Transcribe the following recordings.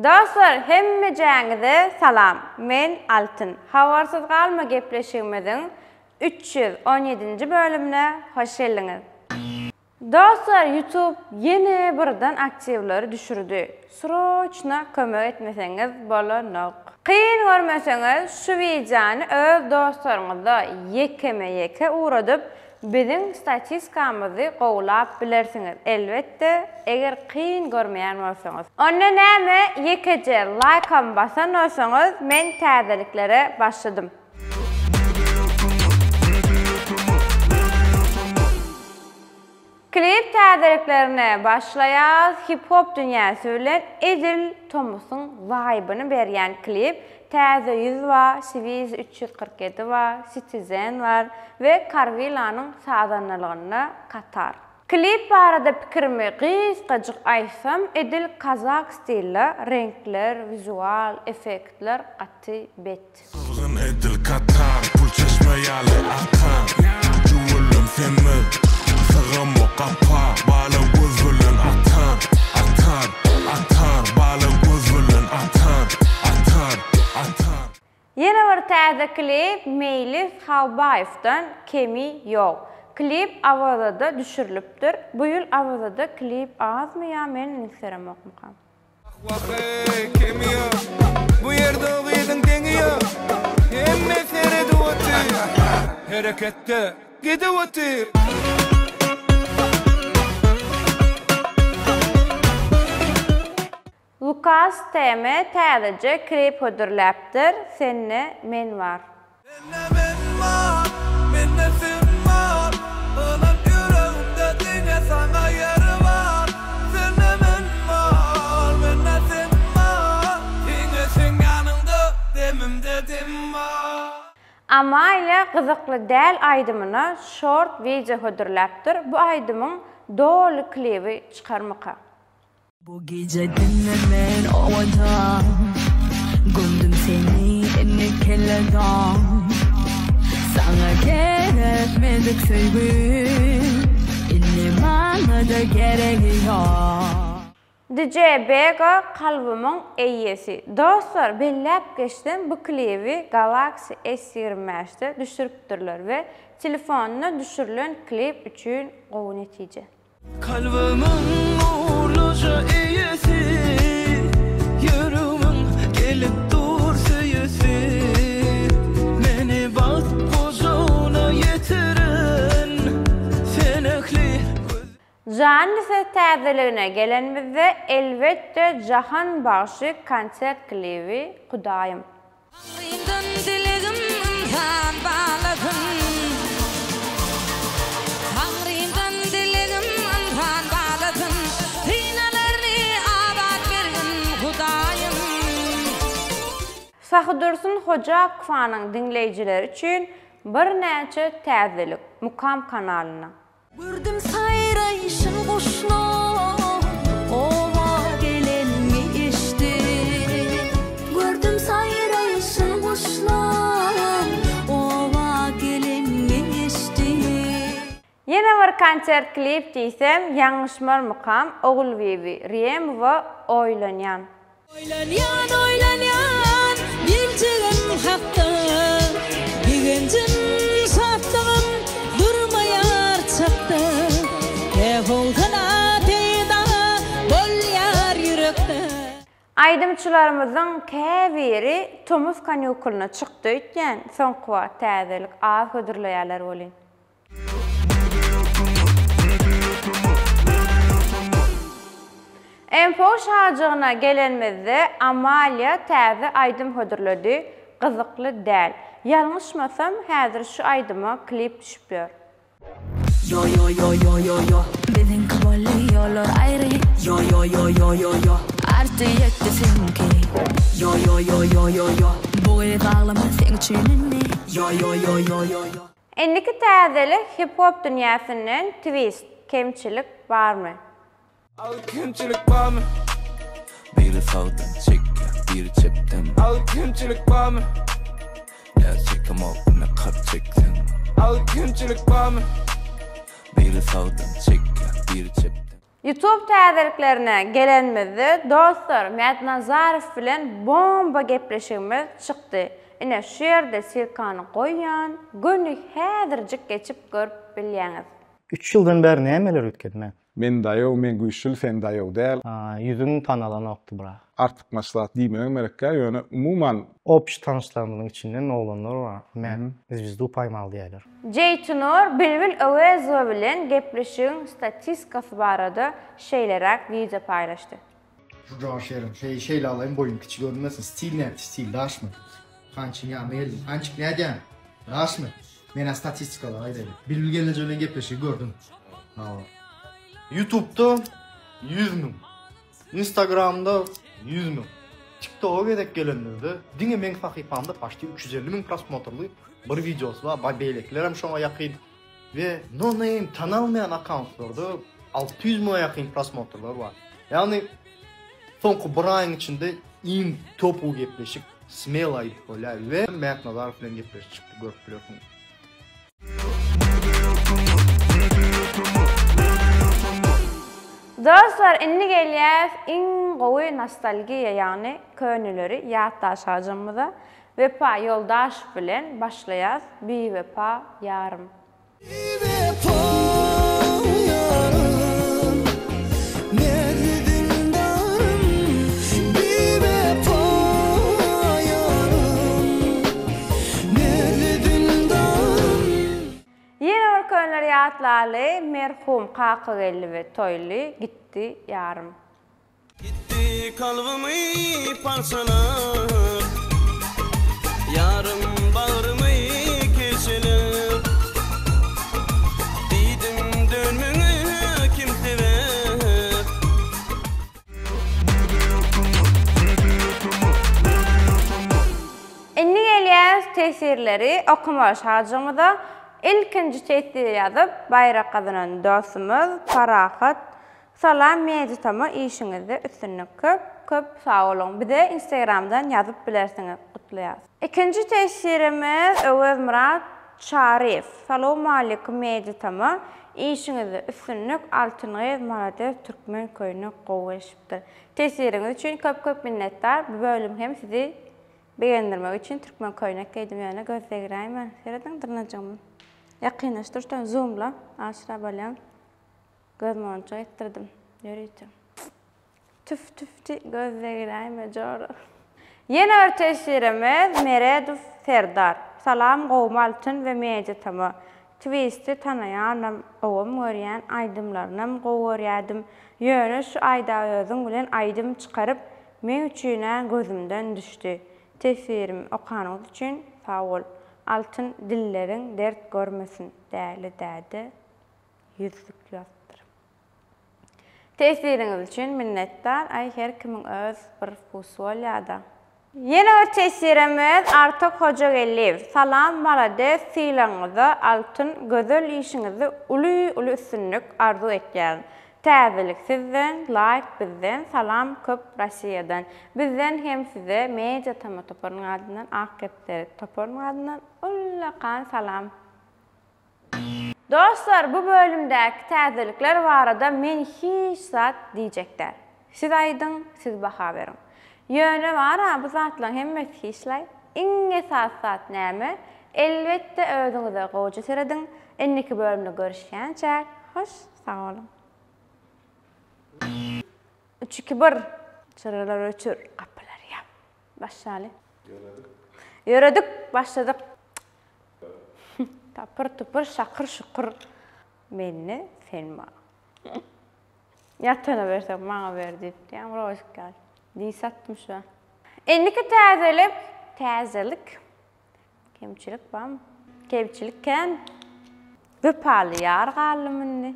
Dostlar hemmejäňize salam men Altyn habarsyz galma gepleşigimiziň 317-nji bölümine hoş geldiňiz. Dostlar youtube ýene birden aktiwleri düşürdi sroçno kömek etmeseňiz bolanok. Kyn görmeseňiz şu wideony öz dostlaryňyza ýekeme ýeke ugradyp biziň statiskamyzy gowulap bilersiňiz elbetde eger kyn görmeýän bolsaňyz. Onda näme ýekeje laýkam basan bolsaňyz men täzeliklere başladym. Klip täzeliklerine başlaýas hip-hop dünýäsi bilen edil tomusyň waýbyny berýän klip täze ýüz bar Swiz 347 bar Citizen bar we Karwilanyň sazandalygynda Katar. Klip barada pikirimi gysgajyk aýtsam edil kazak stilde reňkler wizual effektler gaty bet. Gyzgyn edil Katar, pul çeşme ýaly akan Jüwelem semiz, sygamok gapa Bala göz bilen atar, atar, atar Bala göz bilen atar, atar, atar. Ýene bir täze klip Meýlis Halbaýewden Kemi ýok. Klip Awazada düşürilipdir. Bu ýyl Awazada klip azmy ýa men üns beremokmykam? Wah-eý, kemi ýok. Bu ýerde o gyzyň deňi ýok. Hemme seredip otyr. Hereketde gidip otyr. Lukas TM täzeje klip hödürläpdir, Sende men bar. Sende men bar, mende sen bar, Ynan ýüregimde diňe saňa ýer bar. Sende men bar, mende sen bar, Diňe seň ýanyňda demimde dem bar. Amalia gyzykly däl aýdymyna short wideo hödürläpdir, bu aýdymyň doly klibi çykarmyka? Bu gije diňe men owadan Gömdüm seni indi kelledan Saňa gerekmedik söýgi Indi maňada geregi ýok. DJ Bego kalbymyň eýesi. Dostlar belläp geçsem bu klibi Galaxy S 25 de düşüripdirler we telefonda düşürilen klip üçin gowy netije. Kalbymyň nurluja eýesi, Ýüregimiň gelip dur söýesi. Meni bagt gujagyna ýetiren, Sen ähli göz. Janly söz täzeligine gelenimizde elbetde Jahan bagşy konsert klibi Hudaýym. Taňrymdan dilegim ynsan balasyn. Taňrymdan dilegim ynsan balasyn. Synalaryny abat bergin Hudaýym. Sahydursun Hojakowanyň diňleýjileri üçin birnäçe täzelik Mukam kanalynda. Gördüm saýraýşyn guşlaň, Oba gelenňi eşdim. Gördüm saýraýşyn guşlaň, Oba gelenňi eşdim. Ýene bir konsert klip diýsem ýalňyşmarmykam Ogulbibi Riemowa oýlanýan. Oýlanýan, oýlanýan geljegim hakda, Begenjim, şatlygym durmaýar çakda, Kä howsala peýda bolýar ýürekde. Aýdymçylarymyzyň käbiri tomus kanikulyna çykdy öýtýän, soňky wagt täzelik az hödürleýärler welin. Info şajygyna gelenimizde Amalia täze aýdym hödürledi, Gyzykly däl. Ýalňyşmasam häzir şu aýdyma klip düşüp ýör. Yo yo yo yo yo yo Biziňki boldy ýollar aýry Yo yo yo yo yo yo Artdy ýetdi seňki Yo yo yo yo yo yo Bu gyz aglamaz seň üçin indi Yo yo yo yo yo yo. Indiki täzelik hip-hop dünýäsinden twist, kemçilik barmy? Agyr kemçilik barmy? Biri sagdan çekýär, biri çepden. Agyr kemçilik barmy? Näz çekemok ine kart çekseň. Agyr kemçilik barmy? Biri sagdan çekýär, biri çepden. Youtube täzeliklerine gelenimizde dostlar Mätnazarow bilen bomba gepleşigimiz çykdy. Ine şu ýerde ssilkany goýýan, göni häzirjik geçip görüp bilýäňiz. Üç ýyldan bäri nämeler üýtgedi Mät? Men daýaw, men güýçlül, sen daýaw däl. Ýüzüň tanalanokdy bra. Artykmaç zat diýmegem gerekgä, ýöne umuman. Obşi tanyşlarymyzyň içinden oglanlar bar, Mät zwizdu paýmal diýýärler. Jeýtunur Bilbil Öwezowa bilen gepleşigiň statiskasy barada şeýleräk wideo paýlaşdy. Şu şerim şeý şeýle alaýyn boýum kiçi görünmesin stil nätdi stil daşmy Hançyň ýanyna geldim Hançyk nädýäň daşmy menä statistikalary aýdaýly Bilbil gelneje bilen gepleşigi gördüm hawa Ýutubda 100 müň Instagramda 100 müň TikToka gezek gelenimizde diňe meň sahypamda paçti 350 müň prosmotrly bir wideosy bar beýlekilerem şoňa ýakyn We no name tanalmaýan akkauntlarda 600 müňe ýakyn prosmotrlar bar. Ýagny soňky bir aýyň içinde iň topowy gepleşik smelo aýdyp bolýar we Mät Nazarow bilen gepleşik çykdy görüp bilersiňiz. Dostlar indi gelýäs iň gowy nostalgiýa ýagny köneleri ýatlaşajygymyza Wepa Ýoldaşow bilen başlaýas Biwepa ýarym. Biwepa ýarym, näzli dildarym, Biwepa ýarym, näzli dildarym. Ýene bir köneleri ýatlaly merhum Kakageldi we Toýly gitdi ýarym. Gitdi kalbymy parçalap, Ýarym bagrymy keşelip. Diýdim dönmeňe kim sebäp. Indi gelýäs tesirleri okamaga şajygymyza. Ilkinji tesir ýazyp baýrak gazanan dostumyz Parahat Salam Media-tama işiňizde üstünlik köp köp sag boluň bize instagramdan ýazyp bilersiňiz gutlaýas. Ikinji tesirimiz Öwezmyrat Çaryýew Salowmalikim Media-tama işiňizde üstünlik Altyn gyz malades türkmen köýnek gowy gelşipdir. Tesiriňiz üçin köp köp minnetdar bu bölüm hem sizi begendirmek üçin türkmen köýnek geýdim ýöne göz degräýmän serediň dyrnajygyma ýakynlaşdyr şudan zoomla aşyra bolýan. Göz monça etdirdim ýörite. Tüf tüfti göz degräýme jora. Ýene bir teswirimiz Meredow Serdar. Salam gowmy Altyn we Media tm. Twisti tanaýanam gowam görýän aýdymlarynam gowy görýädim. Ýöne şu aýdaözüň bilen aýdym çykaryp meň üçinä gözümden düşdi. Teswirimi okanyňyz üçin sag bol. Altyn dilleriň dert görmesin Däli däde. Ýüzlük ýazypdyr. Tesiriňiz üçin minnetdar. Aý her kimiň öz bir wkusy bolýada. Ýene bir tesirimiz Artyk Hojageldiýew. Salam malades sylagyňyza Altyn gözel işiňizde uly uly üstünlik arzuw etýärin. Täzelik sizden laýk bizden salam köp Rossiýadan. Bizden hem size Media tm toparynyň adyndan Ak kepderi toparynyň adyndan ullakan salam. Dostlar bu bölümdäki täzelikler barada men hiç zat diýjek däl. Siz aýdyň, siz baha beriň. Ýöne bar-a bu zatlaryň hemmesi hiçlaý. Iň esasy zat näme? Elbetde özüňize gowja serediň. Indiki bölümde görüşýänçäk hoş sag boluň. Üç iki bir. Çyralary öçür, gapylary ýap. Başlaly. Ýöredik. Ýöredik, başladyk. Tapyr tupur şakyr şukur mende sen maňa. Ýatana bersek maňa ber diýip diýýän rozik ýaly. Diý satdym şu an. Indiki täzelik, täzelik. Kemçilik barmy? Kemçilik kän. Wepaly ýar galdym indi.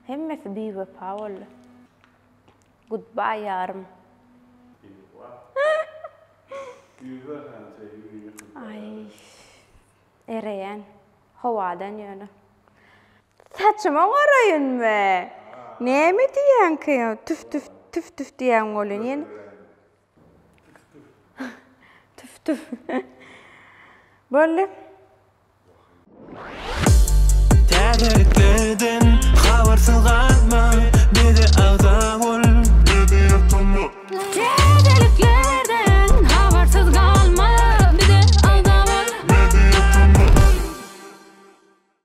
Hemmesi biwepa boldy. Goodbye ýarym. Aý. Ereýän. Howadan ýöne. Saçyma garaýynmy? Näme diýýäňki? Tüf tüf tüf tüf diýýän welin ýene. Tüf tüf. Boldy.